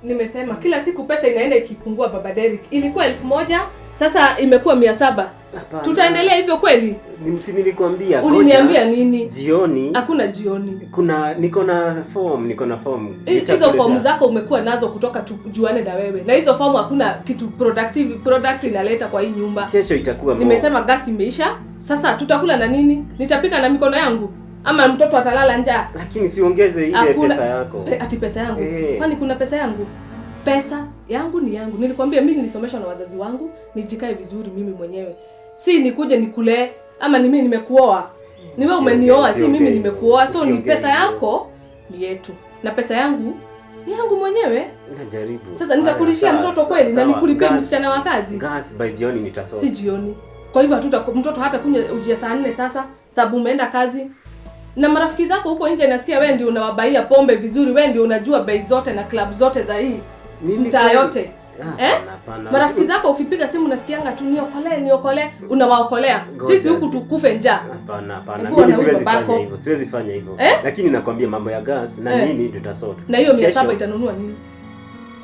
Nimesema kila siku pesa inaenda ikipungua, Baba Derrick. Ilikuwa 1000, sasa imekuwa 700. Hapana. Tutaendelea hivyo kweli? Si nilikwambia Uliniambia ngoja, nini? Jioni Hakuna jioni. Kuna niko na form, niko na form. Hizo Nitakuletea. fomu zako umekuwa nazo kutoka tujuane na wewe. Na hizo fomu hakuna kitu productive product inaleta kwa hii nyumba. Kesho itakuwa more. Nimesema gasi imeisha. Sasa tutakula na nini? Nitapika na mikono yangu ama mtoto atalala njaa? Lakini siongeze ile Hakuna- pesa yako. Ati pesa yangu? Eh. Kwani kuna pesa yangu? Pesa yangu ni yangu. Nilikwambia mimi nilisomeshwa na wazazi wangu, nijikae vizuri mimi mwenyewe. Si nikuje nikulee ama ni mimi nimekuoa. Ni wewe umenioa, si mimi nimekuoa. So ni Usiongee pesa hivyo. yako ni yetu. Na pesa yangu ni yangu mwenyewe. Najaribu. Sasa nitakulishia Haya, mtoto sawa, kweli na sawa. nikulipie Gas- msichana wa kazi? Gas by jioni nitasort. Si jioni. Kwa hivyo mtoto hata kunywa uji ya saa 4 sasa, sababu umeenda kazi. Na marafiki zako huko nje nasikia wewe ndio unawabaia pombe vizuri, wewe ndio unajua bei zote na club zote za hii Mimi mtaa kweli? yote. Ah, Eh? hapana, hapana. Marafiki zako ukipiga simu nasikianga tu niokolee, niokolee, unawaokolea. Ngoja, Sisi huku tukufe njaa. Hapana, hapana. Hebu Mimi ona huyu siwezi babako. fanya hivyo. Siwezi fanya hivyo. Eh? Lakini nakwambia mambo ya gas na Eh. nini tutasort. Na hiyo mia Kesho- saba itanunua nini?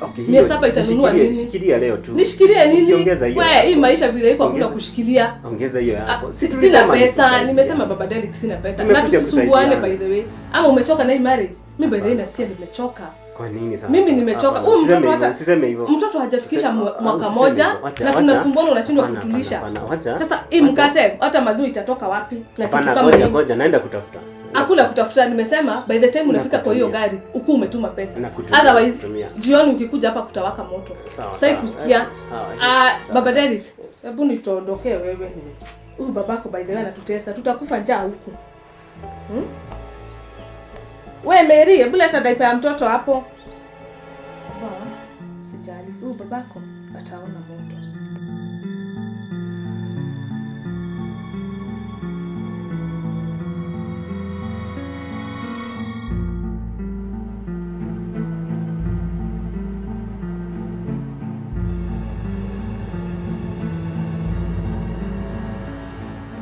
Okay, mia hiyo saba itanunua nini? Shikilia leo tu. Nishikilie nini? Ukiongeza hiyo. Wewe, hii maisha vile iko hakuna Ongeza- kushikilia. Ongeza hiyo yako. Ah, Si sina tulisema pesa, nikusaidia. nimesema Baba Derrick sina Si pesa. Na tumekuja tusisumbuane kusaidiana. by the way. Ama umechoka na hii marriage? Mimi by the way Hapana. nasikia nimechoka. Kwa nini sasa? Mimi nimechoka. Hapana, Huyu usiseme mtoto hivyo, hata usiseme hivyo. Mtoto hajafikisha mwaka Usiseme moja hivyo. Wacha, na wacha. tunasumbuana unashindwa Hapana, kutulisha. hapana, hapana. Wacha. Sasa hii Wacha. mkate hata maziwa itatoka wapi? Na kitu Hapana, kama ngoja hii. ngoja, naenda kutafuta. Hakuna kutafuta, nimesema by the time unafika kwa hiyo Nakutumia. gari ukuu umetuma pesa. Nakutumia, Otherwise nakutumia. jioni ukikuja hapa kutawaka moto. Sawa, Sitaki sawa. kusikia. Sawa, Ah, sawa, Baba sawa. Derrick, hebu nituondokee wewe. Huyu babako by the way anatutesa, tutakufa njaa huku. We Mary, hebu leta diaper ya mtoto hapo. Ba, usijali. Huyu babako ataona moto.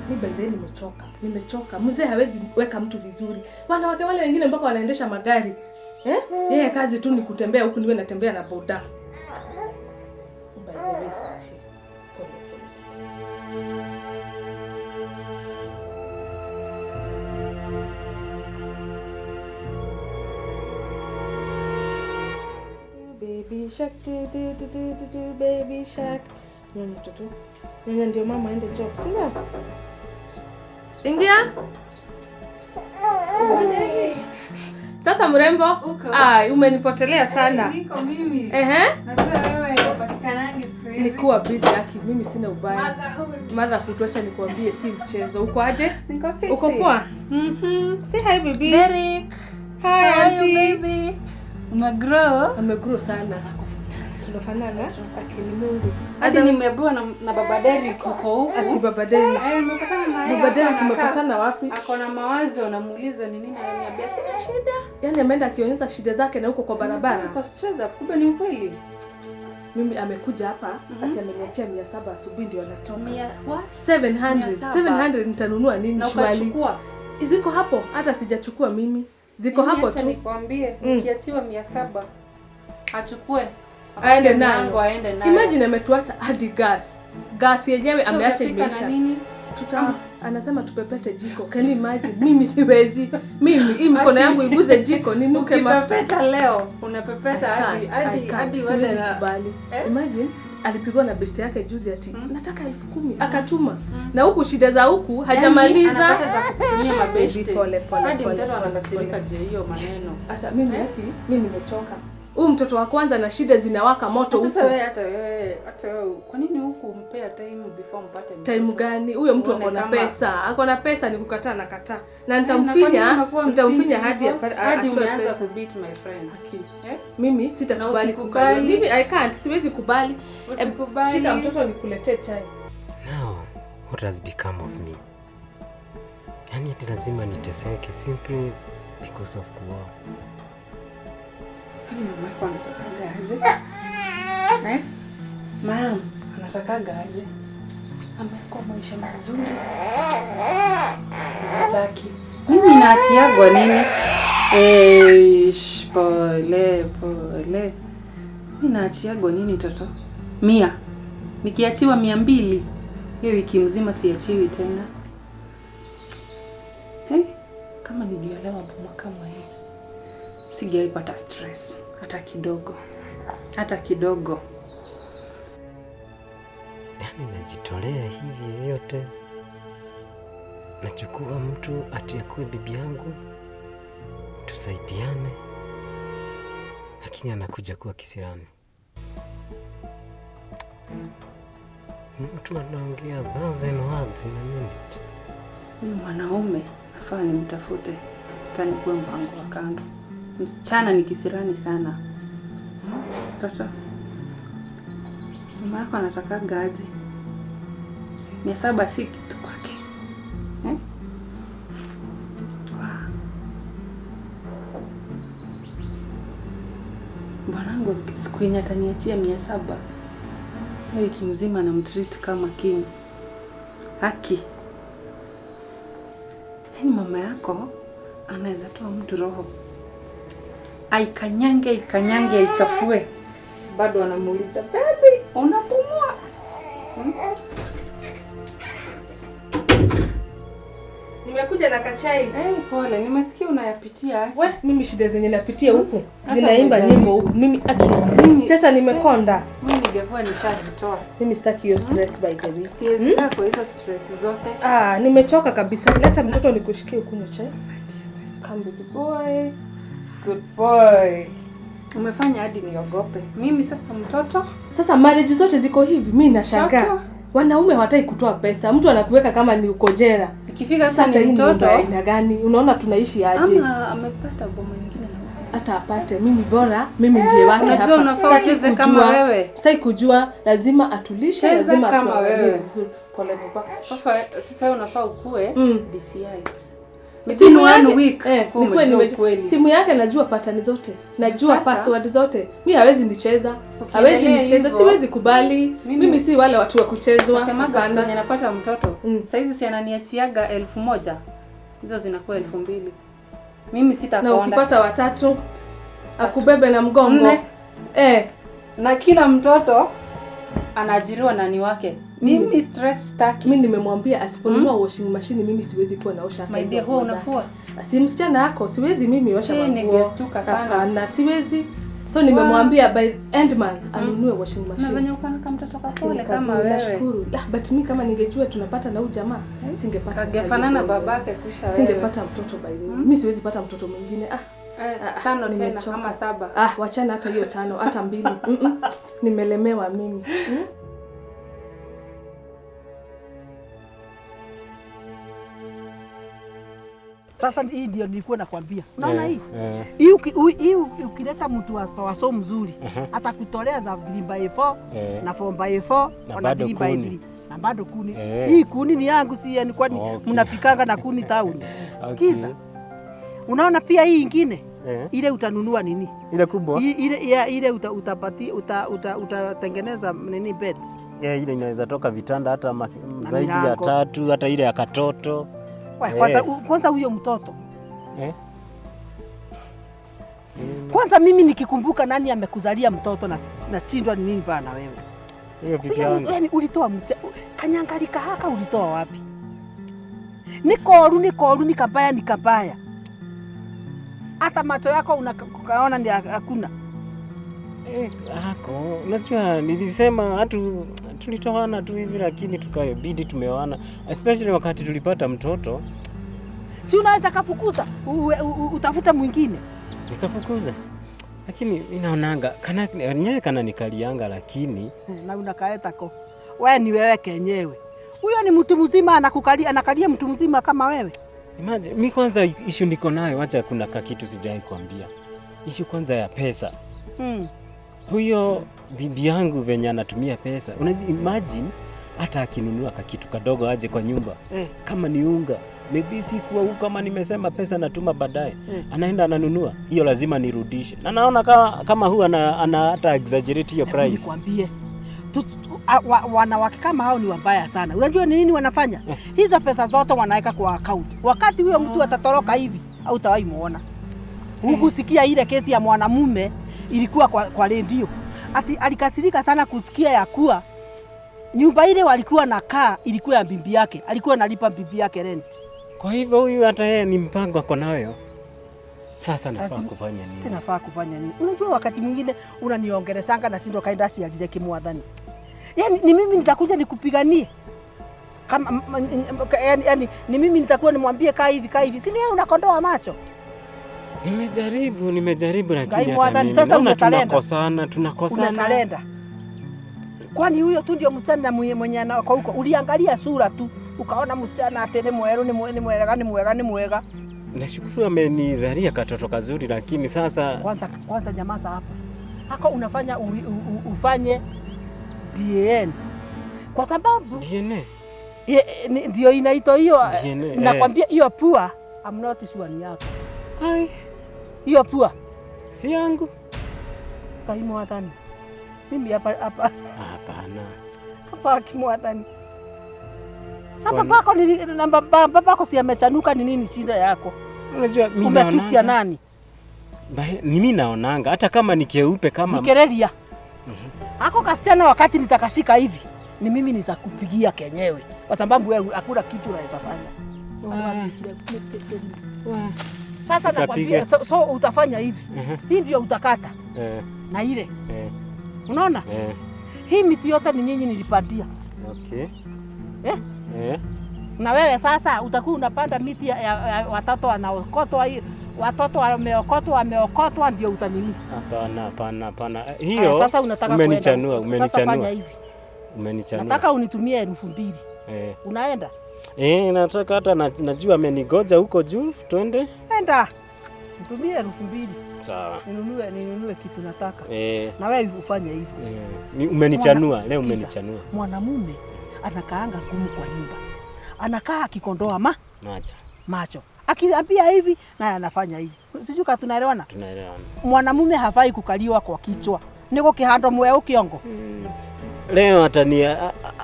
Mi by the way nimechoka. Nimechoka. Mzee hawezi weka mtu vizuri. Wanawake wale wengine mpaka wanaendesha magari. Yeye kazi tu ni kutembea huku, niwe natembea na boda. By the way, pole pole. Baby shark do do do do do do baby shark. Nyonya toto. Nyonya ndio mama aende job, si ndio? Ingia. Sasa mrembo, Uko. Umenipotelea sana. Niko mimi. Ehe. Najua wewe upatikanangi siku hizi. Nikuwa busy yaki, mimi sina ubaya. Motherhood. Motherhood, wacha nikuambie si mchezo. Uko aje? Niko fiti. Uko poa? Say hi baby. Derrick. Hi, How are you, auntie. baby? Umegrow? Amegrow sana. Tunafanana? Akini Mungu. Hadi nimeambiwa na Baba Derrick uko huku. Ati Baba Derrick. Nimepatana na yeye. Baba Derrick hapa anakaa. umepatana wapi? Ako na mawazo, namuuliza ni nini, ananiambia sina shida. Yaani ameenda akionyesha shida zake na huko kwa barabara. Kwa stress up, kumbe ni ukweli. Mimi amekuja hapa ati ameniachia 700 asubuhi ndio anatoka. Mia, what? 700. 700. 700 nitanunua nini Na shwali? ukachukua. Ziko hapo, hata sijachukua mimi. Ziko Mimi hapo acha tu. Nikwambie, nikiachiwa 700 achukue. Aende Apige nayo. mlango, aende nayo. Imagine ametuacha hadi gas. Gas yenyewe Sasa ameacha utapika na imeisha. nini? Anasema tupepete jiko. Can you imagine? Mimi siwezi. Mimi hii mikono yangu iguze jiko ninuke mafuta. Ukipepeta leo, unapepeta I can't, I can't. hadi Siwezi uende na kubali. Imagine alipigwa na beshte yake juzi ati nataka 10,000 akatuma. Na huku shida za huku hajamaliza. Yaani, anapata za kutumia mabeshte. Baby, pole, pole, Hadi pole, mtoto pole, anakasirika pole. juu ya hiyo maneno. Acha mimi yaki, mimi nimechoka. Huyu mtoto wa kwanza na shida zinawaka moto huku. Sasa wewe hata wewe kwa nini huku umpea time before mpate mtoto? Time gani? Huyo mtu Uone ako na kama- pesa. Ako na pesa ni kukataa na kataa. Na Na kwa nini umekuwa nitamfinya mstingy hadi hivyo? Hadi atoe umeanza pesa. kubeat my friends. Aki. Eh? Mimi sitakubali Na usikubali. kukubali. Mimi I can't, siwezi kubali. Usikubali. Shika mtoto nikuletee chai. Now, what has become of me? Yaani ati lazima niteseke simply because of kuoa. Kwani mama yako anatakaga aje? Eh? Mam, anatakaga aje? Amekuwa maisha mazuri. Hataki. Mimi naatiagwa nini? Eish, pole pole. Mi naachiagwa nini toto? 100. Nikiachiwa 200, hiyo wiki mzima siachiwi tena. Hey, kama niliolewa boma kama hii, sijaipata stress hata kidogo, hata kidogo. Yaani najitolea hivi vyote, nachukua mtu ati akuwe bibi yangu, tusaidiane, lakini anakuja kuwa kisirani. Mtu anaongea thousand words in a minute. Huyu mwanaume nafaa nimtafute, hata nikuwe mpango wa kando. Msichana ni kisirani sana. Toto, mama yako anatakaga aje? 700 si kitu kwake, eh? Wow. Bwanangu siku yenye ataniachia 700, hiyo wiki mzima namtreat kama king. Haki. Yaani mama yako anaweza toa mtu roho, aikanyange aikanyange aichafue, bado anamuuliza baby, unapumua? Nimekuja na kachai. Pole, nimesikia unayapitia. We, mimi shida zenye napitia huku zinaimba nyimbo huku. Mimi aki sasa nimekonda. Mimi ningekuwa nishajitoa. Mimi sitaki hiyo stress by the way. Siwezi kaa kwa hizo stress zote. Ah, nimechoka kabisa. Leta mtoto nikushikie ukunywe chai. Come big boy. Good boy. Umefanya hadi niogope. Mimi sasa mtoto. Sasa marriage zote ziko hivi, mimi nashangaa. Wanaume hawataki kutoa pesa. Mtu anakuweka kama ni uko jela. Ikifika sasa ni mtoto aina gani? Unaona tunaishi aje? Ama amepata boma nyingine na hata apate. Mimi bora, mimi ndiye wake hapa. Unajua unafaa ucheze kama wewe. Sitaki kujua, lazima atulishe, lazima kama wewe. Vizuri. Pole baba. Sasa unafaa ukue DCI. Simu yake week, simu yake najua pattern zote, najua password zote. Mimi hawezi nicheza, hawezi nicheza, siwezi kubali. Mimi si wale watu wa kuchezwa. Nasemaga siku napata mtoto. Saizi si ananiachiaga 1000. Hizo zinakuwa 2000. Mimi sitakonda. Na ukipata watatu akubebe na mgongo. Na kila mtoto anaajiriwa nani wake. Mimi stress sitaki. Mimi nimemwambia asiponunua washing machine mimi siwezi kuwa naosha hata hizo. My dear, huwa unafua? Si msichana yako, siwezi mimi osha manguo. Ningestuka sana. Na siwezi. So nimemwambia by end month anunue washing machine. Na venye uko na mtoto kapole kama wewe. Nashukuru. But mimi kama ningejua tunapata na huyu jamaa, singepata. Kagefanana babake kusha wewe. Singepata mtoto by the way. Mimi siwezi pata mtoto mwingine. 5 tena kama 7. Wachana hata hiyo 5, hata 2. Nimelemewa mimi. Sasa hii ndio nilikuwa nakwambia. Unaona hii? Hii ukileta mtu wa power saw mzuri, atakutolea za 3x4 na 4x4 na 3x3 na bado kuni. Hii kuni ni yangu, si yani kwani mnapikanga na kuni town. Sikiza. Unaona pia hii ingine? Ile utanunua nini? Ile kubwa? Ile utapati utatengeneza nini beds. Ile inaweza toka vitanda hata zaidi ya 3, hata ile ya katoto. Kwanza huyo mtoto. Kwanza mimi nikikumbuka nani amekuzalia mtoto na chindwa ni nini bana wewe. Hiyo bibi yangu. Yaani ulitoa kanyangalika haka ulitoa wapi? Ni koru ni kabaya ni kabaya. Hata macho yako unaona ni hakuna. Hako, unajua nilisema hatu tulitoana tu hivi lakini tukabidi tumeoana, especially wakati tulipata mtoto. Si unaweza kafukuza, utafuta mwingine. Nikafukuza. Lakini ninaonanga kana nyewe kana nikalianga lakini na unakaeta ko. Wewe ni wewe kenyewe. Huyo ni mtu mzima anakukalia, anakalia mtu mzima kama wewe. Imagine mimi kwanza issue niko nayo, acha kuna kitu sijai kuambia. Issue kwanza ya pesa. Huyo bibi yangu venye anatumia pesa. Unajua imagine hata akinunua kitu kadogo aje kwa nyumba. Kama ni unga, maybe sikuwa huko kama nimesema pesa natuma baadaye. Anaenda ananunua, hiyo lazima nirudishe. Na naona kama huwa ana hata exaggerate hiyo price. Nikwambie. Wanawake kama hao ni wabaya sana. Unajua ni nini wanafanya? Hizo pesa zote wanaweka kwa account. Wakati huyo mtu atatoroka hivi, hautawahi muona. Huku sikia ile kesi ya mwanamume ilikuwa kwa redio. Ati alikasirika sana kusikia ya kuwa nyumba ile walikuwa nakaa ilikuwa ya bibi yake. Alikuwa analipa bibi yake rent. Kwa hivyo huyu hata yeye ni mpango ako nayo. Sasa nafaa kufanya nini? Nafaa kufanya nini? Unajua wakati mwingine unaniongelesanga na sindo kaenda sialile kimwathani. Yaani ni mimi nitakuja nikupiganie. Kama yani ni mimi nitakuwa nimwambie kaa hivi kaa hivi. Si ni wewe unakondoa macho? Nimejaribu lakini hata mimi. Sasa umesalenda. Tunakosana. Umesalenda. Kwani huyo tu ndio msichana mwenye anako huko? Uliangalia sura tu ukaona msichana atene mweru ni mwega ni mwega ni mwega. Nashukuru amenizalia katoto kazuri, lakini sasa kwanza nyamaza hapo. Hako unafanya ufanye DNA. Kwa sababu DNA ndio inaitwa hiyo. Nakwambia hiyo pua I'm not sure ni yako. Ai, hiyo pua si yangu. Kaimu adhani. Mimi hapa hapa. Hapana. Hapa kimwadhani. Hapa pako ni namba pako si amechanuka ni nini shida yako? Unajua mimi naona. Umetukia nani? Mimi naonanga hata kama ni keupe kama Nikerelia. Hako kasichana wakati nitakashika hivi ni mimi nitakupigia kenyewe kwa sababu wewe hakuna kitu unaweza fanya. Sasa nakwambia so utafanya hivi. Hii ndio utakata. Na ile. Unaona? Hii miti yote ni nyinyi nilipandia. Okay. Na wewe sasa utakuwa unapanda miti ya watoto wanaokotwa, watoto wameokotwa ndio utanini. Hapana. Hiyo sasa unataka umenichanua. Sasa fanya hivi. Umenichanua. Nataka unitumie 2000. Unaenda? Nataka hata najua amenigoja huko juu, twende. Enda. Nitumie 2000. Sawa. Ninunue kitu nataka. Na wewe ufanye hivyo. Umenichanua, leo umenichanua. Mwanamume anakaanga ngumu kwa nyumba. Anakaa akikondoa macho. Akiambia hivi naye anafanya hivi. Sijui kama tunaelewana? Tunaelewana. Mwanamume hafai kukaliwa kwa kichwa. Niko kihando mweu kiongo. Leo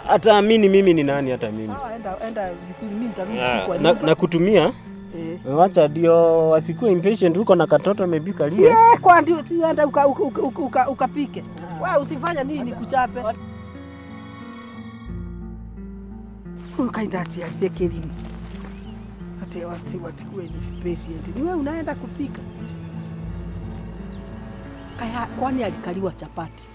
ataamini mimi ni nani hata mimi. Sawa, enda vizuri, mimi nitarudi kwa nyumba. Na kutumia. Wacha ndio wasikuwe impatient huko na katoto amebika lie. Kwa ndio si enda ukapike. Wewe usifanye nini nikuchape. Ukaenda atie kilimo. Ate wati kuwe ni patient. Ni wewe unaenda kupika. Kaya kwani alikaliwa chapati?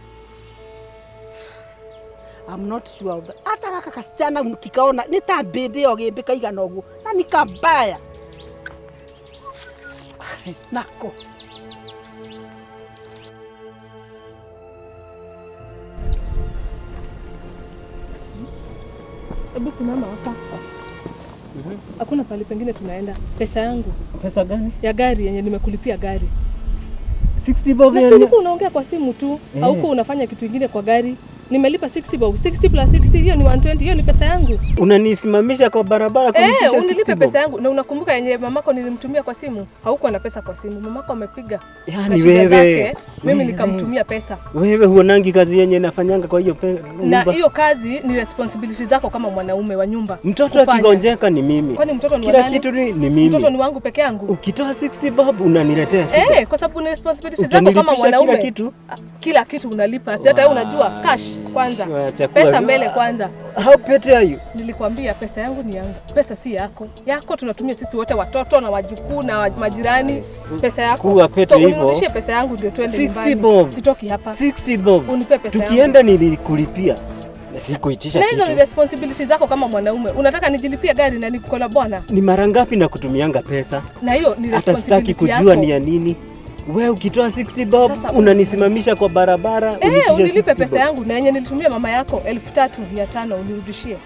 I'm not sure of that. Hata kaka kasichana kikaona nitabende ogembe kaigana oguo na nikabaya. Nako. Hebu simama hapa. Hakuna pali pengine tunaenda. Pesa yangu. Pesa gani? Ya gari yenye nimekulipia gari. 60 bob. Na si ulikuwa unaongea kwa simu tu, hauko unafanya kitu kingine kwa gari. Nimelipa 60 bob. 60 plus 60 hiyo ni 120, hiyo ni pesa yangu. Unanisimamisha kwa barabara kunitisha 60 bob. Unilipe pesa yangu. Na unakumbuka yenye mamako nilimtumia kwa simu? Haukuwa na pesa kwa simu. Mamako amepiga. Yaani wewe. Mimi nikamtumia pesa. Wewe huonangi kazi yenye nafanyanga kwa hiyo pesa. Na hiyo kazi ni responsibility zako kama mwanaume wa nyumba. Mtoto akigonjeka ni mimi. Kwani mtoto ni kila kitu ni mimi. Mtoto ni wangu peke yangu. Ukitoa 60 bob unaniletea shida. Kwa sababu ni responsibility zako kama mwanaume. Kila kitu. Kila kitu unalipa. Si hata wewe unajua cash kwanza. Pesa mbele kwanza. How petty are you? Nilikwambia pesa yangu ni yangu. Pesa si yako. Yako tunatumia sisi wote, watoto na wajukuu na majirani. Pesa yako. Kuwa pete hivyo. So unirudishie pesa yangu ndio twende nyumbani. 60 bob. Sitoki hapa. 60 bob. Unipe pesa yangu. Tukienda nilikulipia. Sikuitisha kitu. Na hizo ni responsibility zako kama mwanaume. Unataka nijilipie gari na niko na bwana? Ni mara ngapi na kutumianga pesa? Na hiyo ni responsibility yako. Hata sitaki kujua ni ya nini. Wewe ukitoa 60 bob unanisimamisha kwa barabara unitishe. Unilipe pesa yangu na yenye nilitumia mama yako 3500 unirudishie.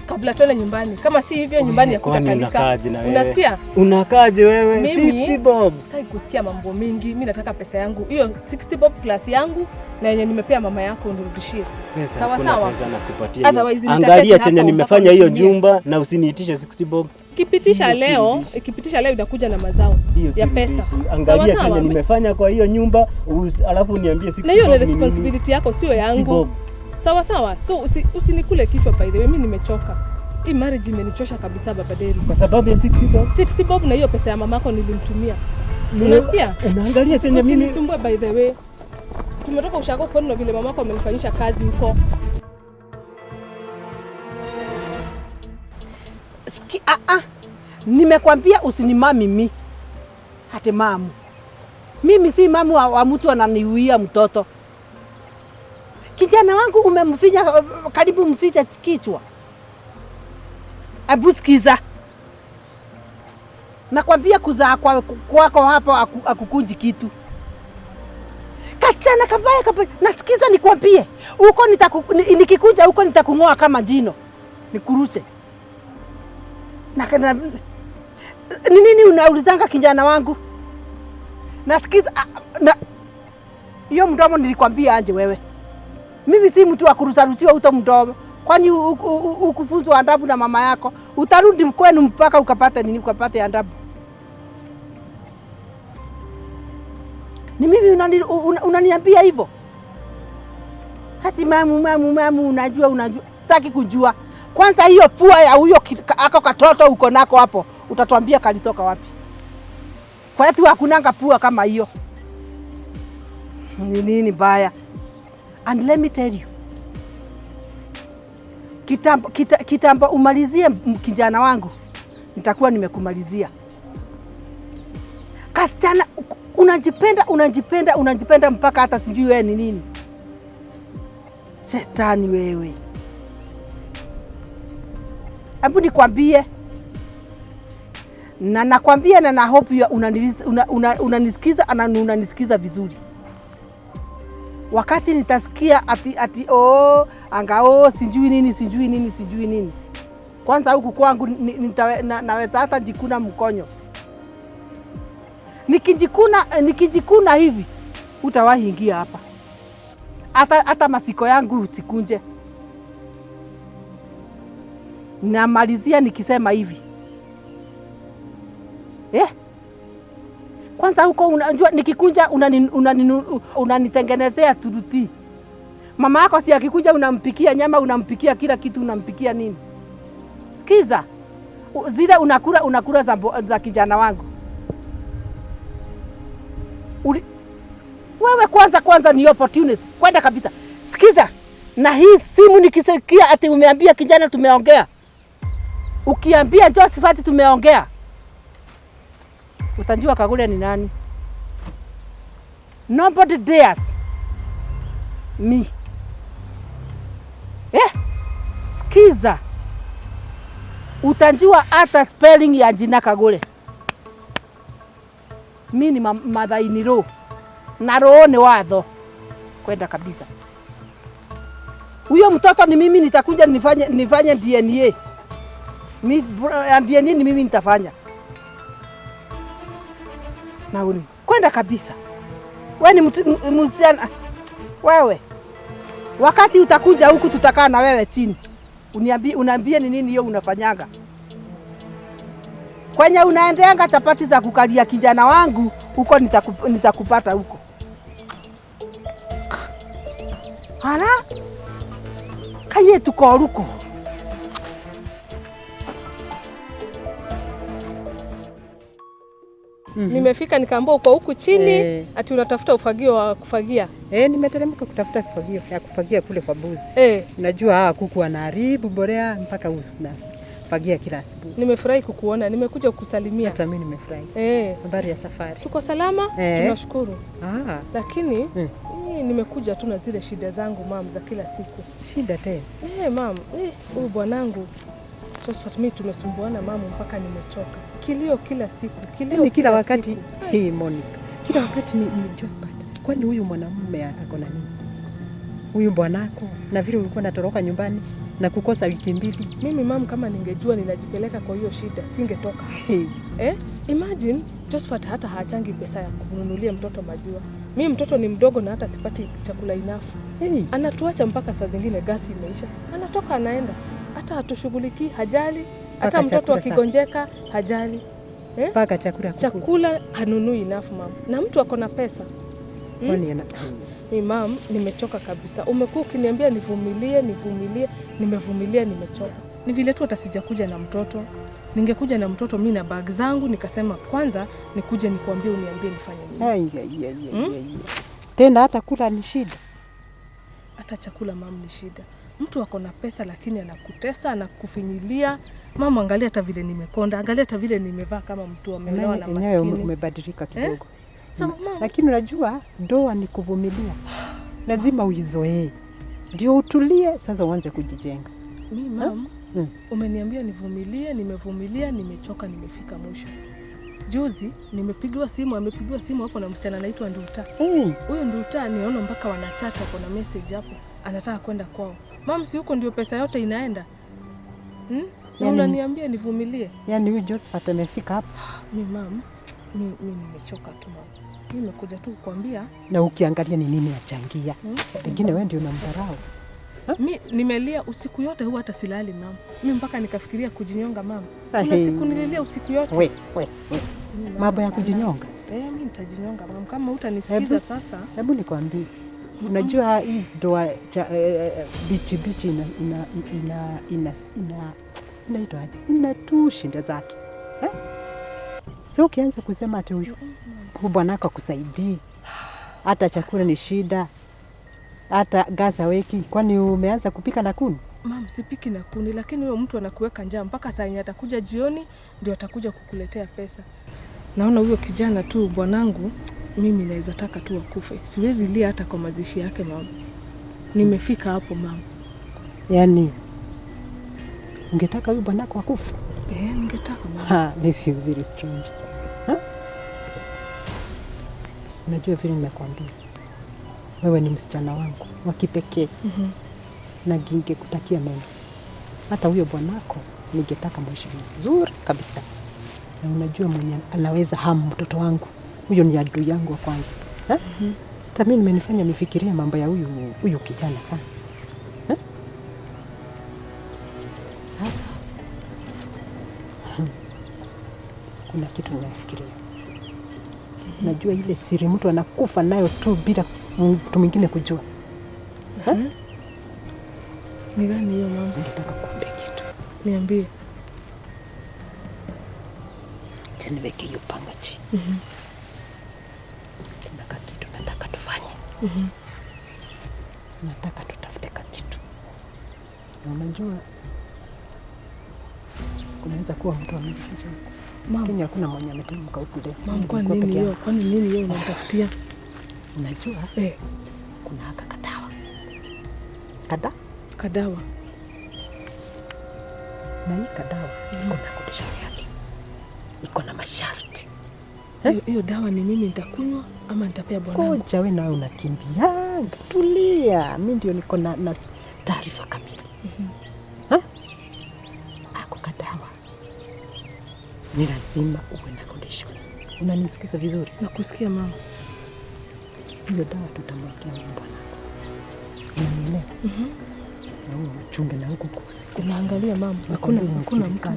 Kabla tuende nyumbani. Kama si hivyo nyumbani ya kutakalika. Unasikia? Unakaaje wewe? 60 bob. Sitaki kusikia mambo mingi. Mimi nataka pesa yangu. Hiyo 60 bob plus yangu na yenye nimepea mama yako unirudishie. Sawa sawa. Pesa nakupatia. Angalia chenye nimefanya hiyo jumba na usiniitishe 60 bob. Kipitisha leo itakuja na mazao ya pesa. Angalia chenye nimefanya kwa hiyo nyumba alafu niambie 60 bob. Na hiyo ni responsibility yako sio yangu. Sawa sawa. So usinikule kichwa by the way, mimi nimechoka. Hii marriage imenichosha kabisa baba Deri. Kwa sababu ya 60 bob. 60 bob na hiyo pesa ya mamako nilimtumia. Unasikia? Unaangalia chenye mimi. Usinisumbue by the way. tumetoka ushago kwenu na vile mamako amenifanyisha kazi huko. Nimekwambia usinimami mimi. Hata mamu. Mimi si mamu wa mtu ananiuia mtoto. Kijana wangu umemfinya karibu mficha kichwa. Hebu sikiza. Nakwambia kuzaa kwako hapo akukunji kitu. Kasichana kabaya kabaya. Nasikiza nikwambie. Huko nikikunja huko nitakungoa kama jino. Nikuruche. Na ni nini unaulizanga kijana wangu? Nasikiza hiyo mdomo nilikwambia anje wewe. Mimi si mtu wa kurusarusiwa uto mdomo. Kwani ukufunzwa adabu na mama yako? Utarudi kwenu mpaka ukapate nini, ukapate adabu. Ni mimi unaniambia hivyo? Hati mamu unajua. Sitaki kujua. Kwanza hiyo pua ya huyo ako katoto uko nako hapo, utatuambia kalitoka wapi? Kwa hiyo hakunanga pua kama hiyo. Ni nini baya? And let me tell you. Kitambo umalizie kijana wangu, nitakuwa nimekumalizia. Kasichana unajipenda mpaka hata sijui wewe ni nini. Shetani wewe. Hebu nikwambie. Na nakwambia na hope unanisikiza na unanisikiza vizuri. Wakati nitasikia ati oh anga sijui nini. Kwanza huku kwangu naweza hata jikuna mkonyo. Nikijikuna hivi utawahi ingia hapa. Hata masiko yangu usikunje. Namalizia nikisema hivi. Kwanza huko unajua nikikunja unanitengenezea turuti. Mama yako si akikuja unampikia nyama, unampikia kila kitu, unampikia nini? Sikiza. Zile unakula za kijana wangu. Wewe kwanza ni opportunist. Kwenda kabisa. Sikiza. Na hii simu nikisikia ati umeambia kijana tumeongea. Ukiambia Josephat tumeongea, utajua Kagure ni nani. Nobody dares me. Sikiza. Utajua hata spelling ya jina Kagure. Mimi ni mother-in-law. Na roho ni watho. Kwenda kabisa. Huyo mtoto ni mimi nitakuja nifanye DNA. DNA ni mimi nitafanya. Na uni kwenda kabisa. Wewe ni msichana. Wewe. Wakati utakuja huku tutakaa na wewe chini. Uniambie ni nini hiyo unafanyanga. Kwenye unaendeanga chapati za kukalia kijana wangu, huko nitakupata huko. Hala? Kaye tukoruko. Nimefika nikaambiwa uko huku chini ati unatafuta ufagio wa kufagia. Nimeteremka kutafuta ufagio ya kufagia kule kwa mbuzi. Unajua hawa kuku wanaharibu borea mpaka unafagia kila asubuhi. Nimefurahi kukuona, nimekuja kukusalimia. Hata mimi nimefurahi. Habari ya safari? Tuko salama, tunashukuru. Lakini nimekuja tu na zile shida zangu mam za kila siku. Shida tena? Mam, huyu bwanangu Josephat mimi tumesumbuana mamu mpaka nimechoka. Kilio kila siku, kilio kila wakati. Siku. Hey Monica, kila wakati ni Josephat. Kwani huyu mwanamume ako na nini? Huyu bwanako na vile ulikuwa unatoroka nyumbani na kukosa wiki mbili. Mimi mamu kama ningejua ninajipeleka kwa hiyo shida, singetoka. Hey. Imagine Josephat hata haachangi pesa ya kununulia mtoto maziwa. Mimi mtoto ni mdogo na hata sipati chakula enough. Hey. Anatuacha mpaka saa zingine gasi imeisha. Anatoka anaenda. Hata hatushughulikii, hajali. Hata mtoto akigonjeka hajali. Paka chakula chakula hanunui enough mam. Na mtu ako na pesa. Kwani ana Mimi mam nimechoka kabisa. Umekuwa ukiniambia nivumilie, nimevumilia, nimechoka. Ni vile tu hata sijakuja na mtoto. Ningekuja na mtoto mimi na bag zangu nikasema kwanza nikuje nikuambie uniambie nifanye nini. Tena hata kula ni shida. Hata chakula mam ni shida. Mtu ako na pesa lakini anakutesa, anakufinyilia. Mama, angalia hata vile nimekonda, angalia hata vile nimevaa kama mtu ameolewa na maskini. Umebadilika kidogo. So, mama, lakini unajua ndoa ni kuvumilia. Lazima uizoee. Ndio utulie sasa uanze kujijenga. Mimi mam, umeniambia nivumilie, nimevumilia, nimechoka, nimefika mwisho. Juzi nimepigiwa simu, amepigiwa simu hapo na msichana anaitwa Nduta. Huyo Nduta niona mpaka wanachata, kuna message hapo, anataka kwenda kwao. Mam, si huko ndio pesa yote inaenda? Na Yani, unaniambia nivumilie. Yaani huyu Josephat amefika hapa. Mi mam, mi nimechoka tu mam. Mimi nimekuja tu kukuambia. Na ukiangalia ni nini achangia? Pengine wewe ndio unamdharau. Mi nimelia usiku yote, huwa hata silali mam. Mi mpaka nikafikiria kujinyonga mam. Kuna siku nililia usiku yote. We. Mambo ya kujinyonga? Mimi nitajinyonga mam kama hutanisikiza sasa. Hebu nikwambie. Unajua hii ndoa bichi bichi ina inaitwa aje? Ina tu shinda zake. So ukianza kusema ati huyu bwanako akusaidii, hata chakula ni shida, hata gas haweki, kwani umeanza kupika na kuni? Mam, sipiki na kuni, lakini huyo mtu anakuweka njaa mpaka saa yenye atakuja jioni ndio atakuja kukuletea pesa. Naona huyo kijana tu bwanangu, mimi naweza taka tu akufe. Siwezi lia hata kwa mazishi yake mam. Nimefika hapo mam. Yaani ungetaka huyu bwanako akufe? Ningetaka mam. This is very strange. Unajua vile nimekuambia, wewe ni msichana wangu wa kipekee. Na ningekutakia mema. Hata huyo bwanako ningetaka mwishi vizuri kabisa. Na unajua mwenye anaweza hamu mtoto wangu, huyo ni adui yangu wa kwanza. Hata mimi nimenifanya nifikirie mambo ya huyu kijana sana. Sasa kuna kitu ninafikiria. Unajua ile siri mtu anakufa nayo tu bila mtu mwingine kujua. Ni gani hiyo mama? Ningetaka kuambia kitu. Niambie. Acha niweke hiyo panga chini. Kuna kakitu nataka tufanye. Nataka tutafute kakitu. Na unajua kunaweza kuwa mtu amejificha huko. Lakini hakuna mwenye ametamka huku leo. Mama, kwa nini hiyo? Kwa nini hiyo unamtafutia? Unajua? Kuna haka kadawa. Kadawa. Na hii kadawa iko na condition yake. Iko na masharti. Hiyo dawa ni mimi nitakunywa ama nitapea bwanangu? Koja wewe nawe unakimbia. Tulia. Mimi ndio niko na taarifa kamili. Ako kadawa ni lazima uwe na conditions. Unanisikiza vizuri? Nakusikia mama. Hiyo dawa tutamwekea bwanako. Unanielewa? Na wewe uchunge na huko kusiku. Unaangalia mama. Hakuna mtu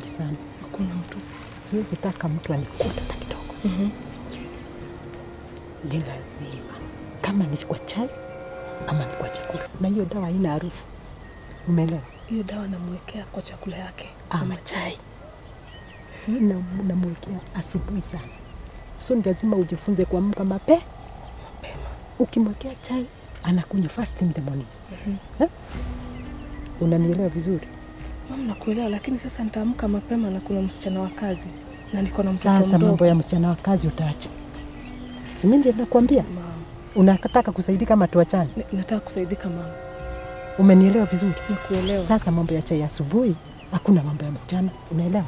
sana. Hakuna mtu. Siwezi taka mtu anikute hata kidogo. Ni lazima kama ni kwa chai ama ni kwa chakula. Na hiyo dawa haina harufu. Umeelewa? Hiyo dawa namwekea kwa chakula yake ama chai. Namwekea asubuhi sana. So ni lazima ujifunze kuamka mapema. Ukimwekea chai anakunywa first in the morning. Unanielewa vizuri? Mama, nakuelewa, lakini sasa nitaamka mapema na kuna msichana wa kazi na niko na mtoto mdogo. Sasa mambo ya msichana wa kazi utaacha. Si mimi ndio nakwambia? Mama. Unataka kusaidika ama tuachane? Nataka kusaidika mama. Umenielewa vizuri? Nakuelewa. Sasa mambo ya chai asubuhi, hakuna mambo ya msichana, unaelewa?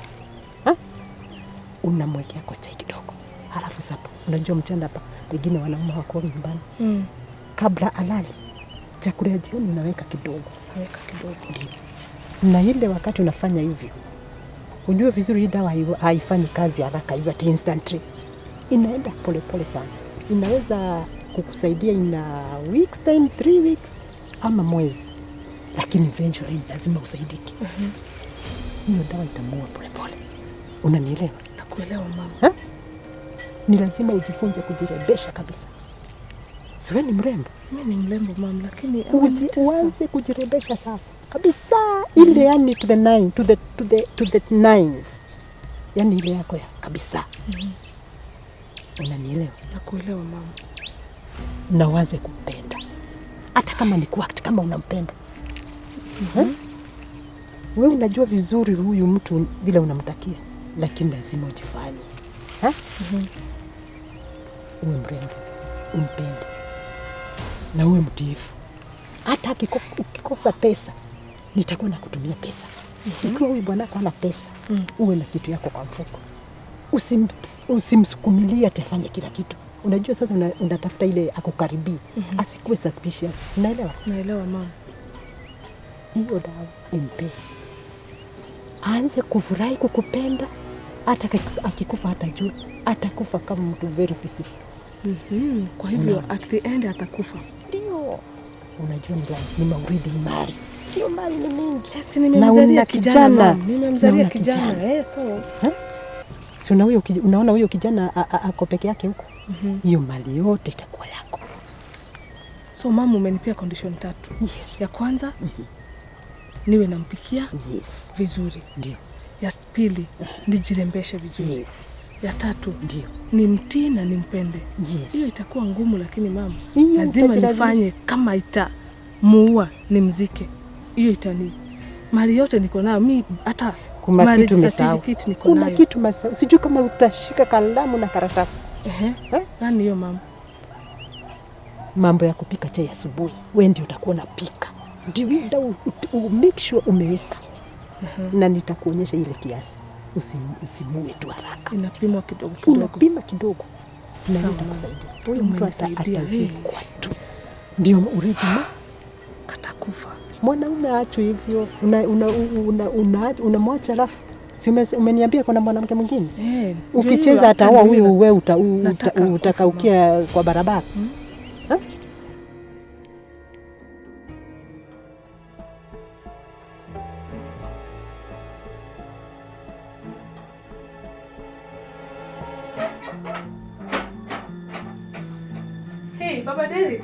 Unamwekea kwa chai kidogo. Halafu sapa, unajua mchana hapa wengine wanaume wako nyumbani. Kabla alale, chakula ya jioni unaweka kidogo. Naweka kidogo. Ndio. Na ile wakati unafanya hivyo, unjue vizuri hii dawa haifanyi kazi haraka hivyo ati instantly. Inaenda pole pole sana. Inaweza kukusaidia in a weeks time, 3 weeks ama mwezi. Lakini eventually lazima usaidike. Hiyo dawa itamuua pole pole. Unanielewa? Nakuelewa mama. Ni lazima ujifunze kujirebesha kabisa. Si wewe ni mrembo? Mimi ni mrembo mama, lakini uanze kujirebesha sasa. Kabisa ile yani to the nine, to the to the to the nines. Yani ile yako ya kabisa. Unanielewa? Nakuelewa mama. Na uanze kumpenda. Hata kama ni kuact kama unampenda. Wewe unajua vizuri huyu mtu vile unamtakia, lakini lazima ujifanye. Uwe mrembo, umpende. Na uwe mtiifu. Hata ukikosa pesa, nitakuwa nakutumia pesa. Ikiwa huyu bwanako hana pesa, uwe na kitu yako kwa mfuko. Usimsukumilie atafanye kila kitu. Unajua sasa unatafuta ile akukaribie. Asikuwe suspicious. Unaelewa? Naelewa mama. Hiyo dawa impe. Aanze kufurahi kukupenda. Hata akikufa hatajua. Atakufa kama mtu very peaceful. Kwa hivyo at the end atakufa. Ndio. Unajua ni lazima urithi mali. Hiyo mali ni mingi. Yes, nimemzalia kijana. Nimemzalia kijana. So. Si unaona huyo kijana ako peke yake huko. Hiyo mali yote itakuwa yako. So mama, umenipea condition 3. Yes. Ya kwanza niwe nampikia. Yes. Vizuri. Ndio. Ya pili nijirembeshe vizuri. Yes. Ya tatu ndio nimtii na nimpende. Yes. Hiyo itakuwa ngumu, lakini mama lazima nifanye. Kama itamuua nimzike. Hiyo itani mali yote niko nayo mimi, hata marriage certificate niko nayo. Kuna kitu masahau. Sijui kama utashika kalamu na karatasi. Nani hiyo mama? Mambo ya kupika chai asubuhi, wewe ndio utakuwa unapika. Ndio make sure umeweka. Na nitakuonyesha ile kiasi. Usimue tu haraka. Inapimwa kidogo kidogo. Unapima kidogo. Na nitakusaidia. Huyu mtu atazikwa tu. Ndio urithi katakufa. Mwanaume aachwe hivyo. Unamwacha alafu. Si umeniambia kuna mwanamke mwingine? Ukicheza ataoa huyu, wewe utakaukia kwa barabara. Hey, Baba Derek.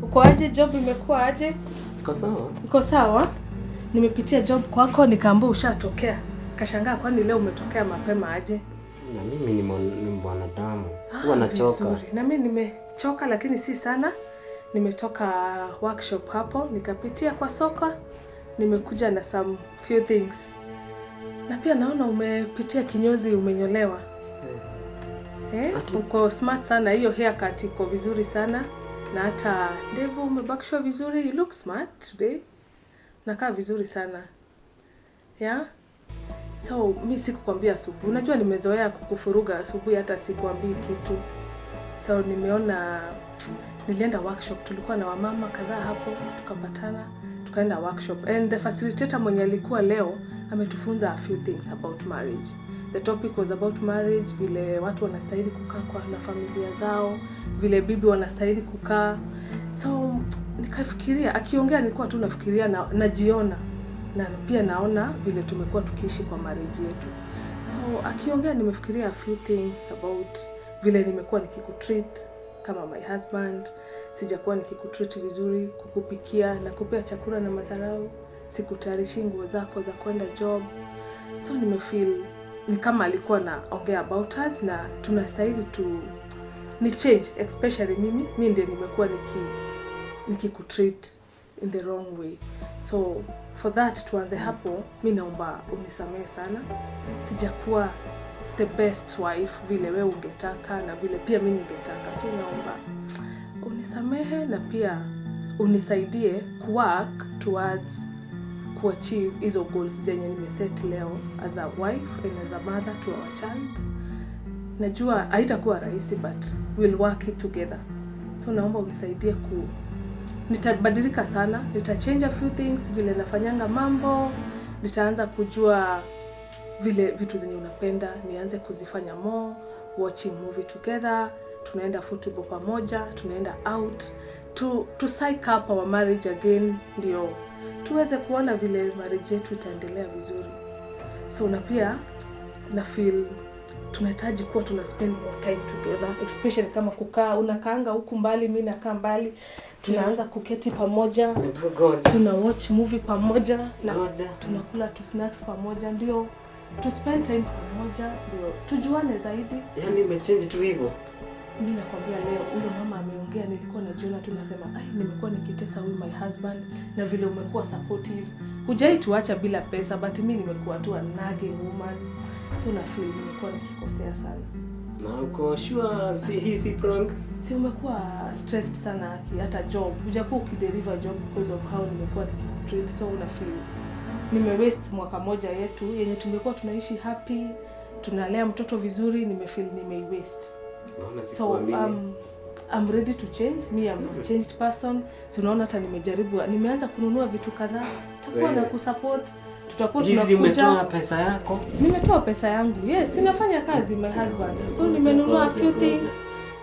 Uko aje? Job imekuwa aje? Iko sawa. Iko sawa? Nimepitia job kwako nikaambiwa ushatokea. Kashangaa kwani leo umetokea mapema aje? Na mimi ni mwanadamu. Huwa nachoka. Na mimi nimechoka lakini si sana. Nimetoka workshop hapo, nikapitia kwa soko. Nimekuja na some few things. Na pia naona umepitia kinyozi, umenyolewa. Uko smart sana, hiyo haircut iko vizuri sana. Na hata ndevu umebakishwa vizuri, you look smart today. Nakaa vizuri sana. Yeah? So, mi sikukwambia asubuhi. Unajua nimezoea kukufuruga asubuhi, hata sikuambii kitu. So, nimeona nilienda workshop, tulikuwa na wamama kadhaa hapo, tukapatana, tukaenda workshop. And the facilitator mwenye alikuwa leo ametufunza a few things about marriage. The topic was about marriage, vile watu wanastahili kukaa kwa na familia zao, vile bibi wanastahili kukaa. So nikafikiria, akiongea nilikuwa tu nafikiria na najiona, na pia naona vile tumekuwa tukiishi kwa marriage yetu. So akiongea nimefikiria a few things about vile nimekuwa nikikutreat kama my husband, sijakuwa nikikutreat vizuri, kukupikia na kupea chakula na madharau, sikutayarishi nguo zako za kwenda job. So nimefeel ni kama alikuwa naongea about us na tunastahili tu ni change, especially mimi ndiye nimekuwa nikikutreat in the wrong way. So for that tuanze hapo, mimi naomba unisamehe sana. Sijakuwa the best wife vile wewe ungetaka na vile pia mimi ningetaka. So naomba unisamehe na pia unisaidie kuwork towards kuachieve hizo goals zenye nimeset leo as a wife and as a mother to our child. Najua haitakuwa rahisi but we'll work it together. So naomba unisaidie nitabadilika sana, nitachange a few things vile nafanyanga mambo, nitaanza kujua vile vitu zenye unapenda, nianze kuzifanya more, watching movie together, tunaenda football pamoja, tunaenda out, to psych up our marriage again, ndio tuweze kuona vile marriage yetu itaendelea vizuri. So na pia na feel Tunahitaji kuwa tuna spend more time together, especially kama kukaa, unakaanga huku mbali, mimi nakaa mbali. Tunaanza kuketi pamoja, tuna watch movie pamoja na tunakula tu snacks pamoja, ndio tu spend time pamoja, ndio tujuane zaidi. Yaani umechange tu hivyo? Mimi nakwambia leo huyo mama ameongea, nilikuwa najiona tu nasema, ai, nimekuwa nikitesa huyu my husband, na vile umekuwa supportive. Hujai tuacha bila pesa, but mimi nimekuwa tu a nagging woman. So na feel nimekuwa nikikosea sana. Na uko sure si hii si prank? Si umekuwa stressed sana aki, hata job. Hujakuwa ukideliver job because of how nimekuwa nikikutreat, so una feel nime waste mwaka moja yetu yenye tungekuwa tunaishi happy, tunalea mtoto vizuri, nimefeel nime waste. So I'm ready to change. Me, I'm a changed person. So unaona hata nimejaribu, nimeanza kununua vitu kadhaa. Tutakuwa na kusupport, tutakuwa tunakuja. Hizi umetoa pesa yako? Nimetoa pesa yangu. Yes, ninafanya kazi my husband. So nimenunua a few things.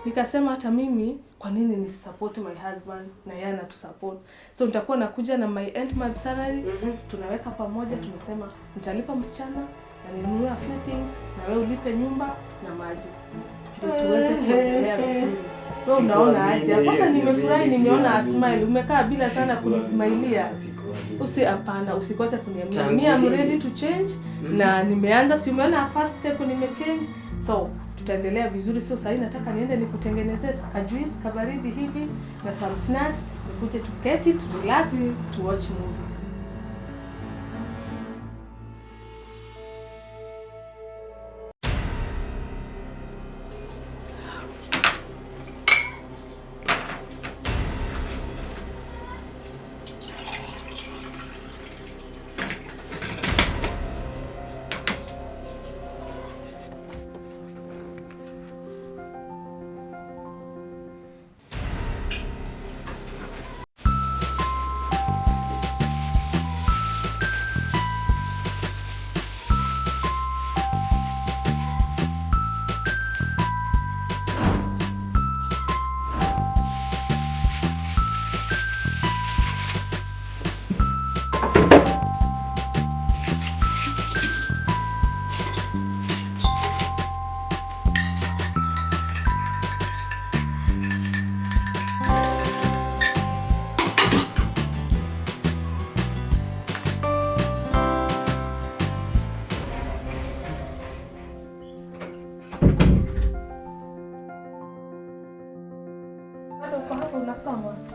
Nikasema hata mimi kwa nini ni support my husband na yeye anatusupport. So nitakuwa nakuja na my end month salary, tunaweka pamoja, tunasema nitalipa msichana na ninunue a few things na wewe ulipe nyumba na maji. Ndio tuweze kuendelea vizuri. Wewe unaona aje? Kwanza nimefurahi nimeona a smile. Umekaa bila sana kunismailia. Hapana, usikose kuniambia. Me, I'm ready to change na nimeanza, si umeona first step nimechange. So tutaendelea vizuri. So sasa nataka niende nikutengenezee ka juice kabaridi hivi na some snacks, nikuje tuketi, tu relax, tu watch movie.